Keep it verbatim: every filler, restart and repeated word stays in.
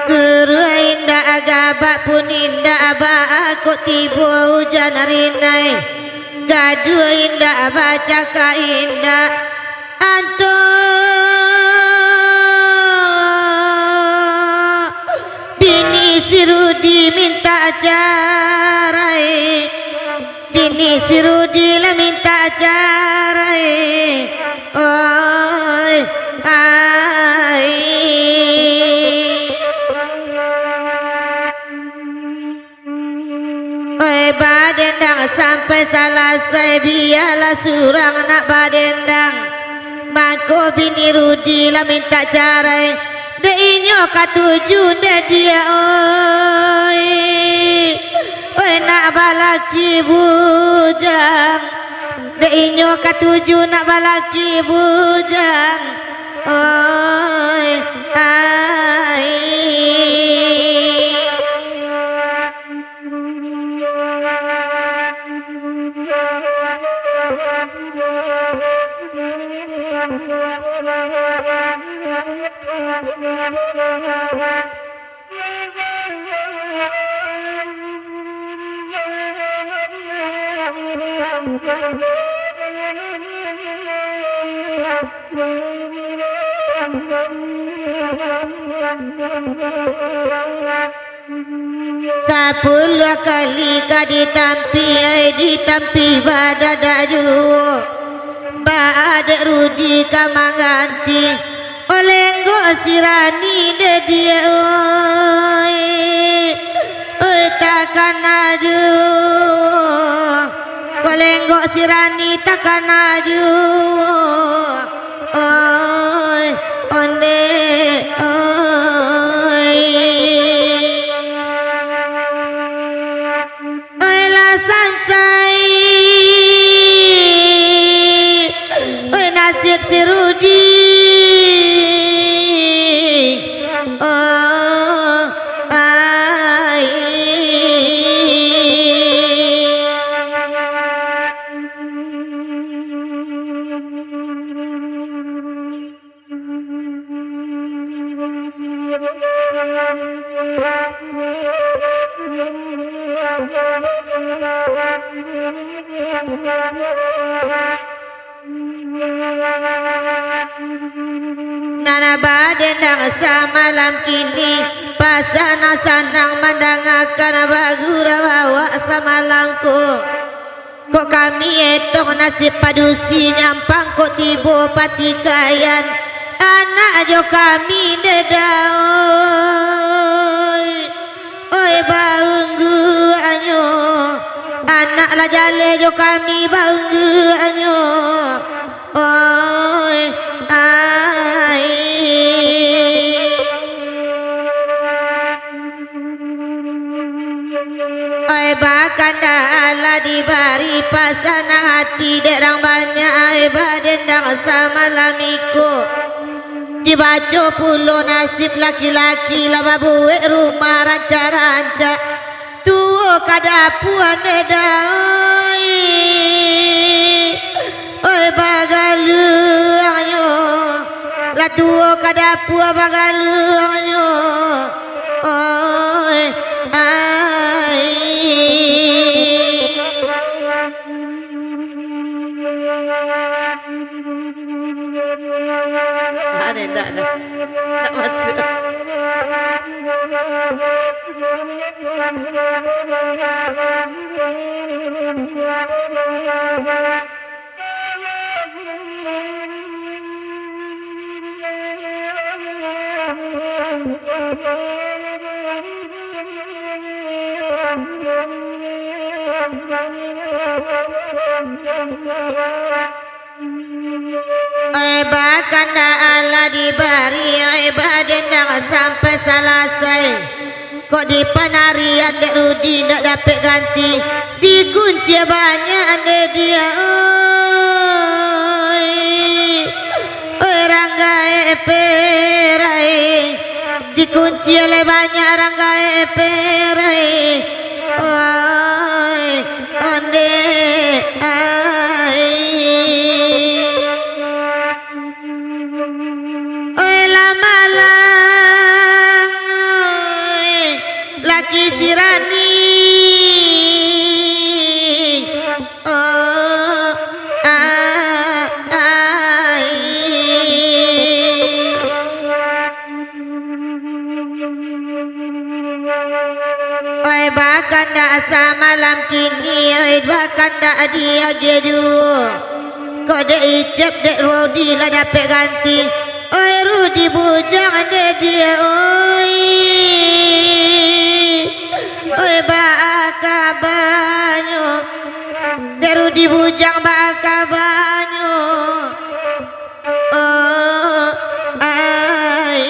Guruah indak gabak pun indak baa, kok tibo ujan rinai. Gaduah indak bacakak indak, anto bini si Rudi mintak carai. Bini si Rudi lah mintak carai. Oi, ai. Oi, badendang sampai salasai, bialah surang nak badendang. Mako bini Rudi lah mintak carai. Dek inyo katuju dek dia, oi. Oi, nak balaki bujang. Dek inyo katuju nak balaki bujang. Oi, ai. Sapuluah kali ka ditampi, ai, ditampi badadak juo. Baa dek Rudi ka mangganti? Olenggok si Rani dek dia, oi. Oi, takana juo. Olenggok si Rani takana juo. Oi, ondeh, oi. Oi, lah sansai. Oi, nasib si Rudi. Oh, ai. Nan badendang samalam kini, pasanang-sanang mandangakan bagurau awak samalam ko. Kok kami etong nasib padusi nyampang, kok tibo patikaian anak jo kami ndak dawai. Oi, baungguaknyo, anak lah jaleh jo kami baungguaknyo. Oi, ai. Oi, bakandak alah dibari pasanang ati dek rang banyak, ai, badendang samalam iko. Dibaco pulo nasib laki-laki lah babuek rumah rancak-rancak. Tuo ka dapua ndak dawai. Oi, bagaluangnyo. Lah tuo ka dapua bagaluangnyo. Oi, ai. Aneh, ndak, ndak. Ndak masuk. Oi, bakandak alah dibari, oi, badendang sampai salasai. Kok di panarian dek Rudi ndak dapek ganti, dikunci banyak dek dia, oi. Oi, rang gaek perai, dikunci oleh banyak rang gaek perai, oi, ondeh ai. Oi, lamalang, oi, laki sirani. Oh, ah, ai. Oi, bakandak samalam kini, oi, bakandak di agie juo. Kok dek Icep, dek Rudi lah dapek ganti. Oi, Rudi bujang dek dia, oi. Oi, baa kabanyo? Dek Rudi bujang, baa kabanyo? Oh, ai.